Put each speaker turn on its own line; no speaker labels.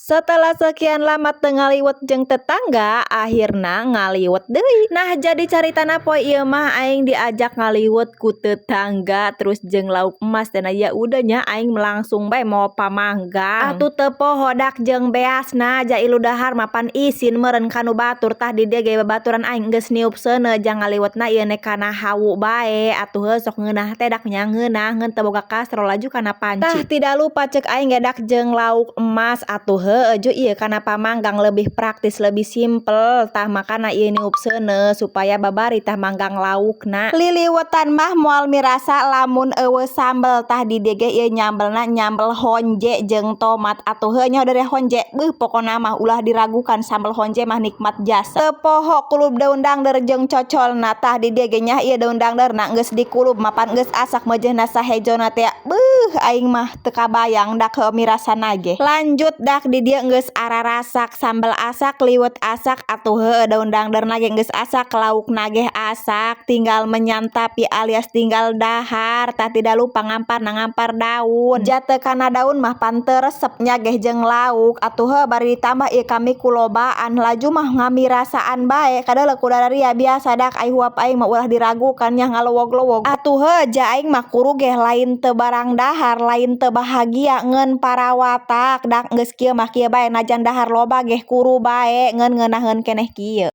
Setelah sekian lama teu ngaliwet jeung tetangga, akhirna ngaliwet deui. Nah, jadi caritana poe ieu mah aing diajak ngaliwet ku tetangga, terus jeung lauk emas cenah. Ya udah nya, aing langsung bae mawa pamanggang. Atuh teu poho dak jeung beasna, ja ilu dahar mah pan isin meureun ka nu batur. Tah, di dieu ge babaturan aing geus niup seuneu jang ngaliwetna ieu ne kana hawu bae. Atuh heuh, sok ngeunah teh dak nya, ngeunah ngeun teu boga kastrol, laju kana panci. Tah, tidak lupa cek aing ge dak jeung lauk emas atuh heueuh ju ieu kana pamanggang, lebih praktis, lebih simpel. Tah, makana ieu niup seuneu supaya babari tah manggang laukna. Liliwetan mah moal mirasa lamun euweuh sambel. Tah, di dieu ge ieu nyambelna nyambel honje jeung tomat. Atuh heuh, nyaho dari honje, beuh, pokona mah ulah diragukan, sambel honje mah nikmat jasa. Teu poho kulub daun dangder jeung cocolna. Tah, di dieu ge nya ieu daun dangderna geus dikulub, mapan geus asak meujeuhna sahejona teh. Beuh, aing mah teu kabayang dak heueuh mirasana ge. Lanjut dak, di dieu geus ararasak, sambel asak, liwet asak. Atuh heueuh, daun dangderna ge geus asak, laukna ge asak, tinggal menyantapi alias tinggal dahar. Tah, tidak lupa ngamparna ngampar daun, ja teu kana daun mah pan teu resep nya geh jeung lauk. Atuh heuh, bari ditambah ieu kami kulobaan, laju mah ngamirasaan bae kadeuleu ku dararia. Biasa dak ai huap aing mah ulah diragukan nya, ngalowog-lowog. Atuh heuh, ja aing mah kuru ge lain teu barang dahar, lain teu bahagia, ngeun parawatak dak. Geus kieu mah kieu bae, najan dahar loba geh kuru bae, ngeun ngeunaheun keneh kieu.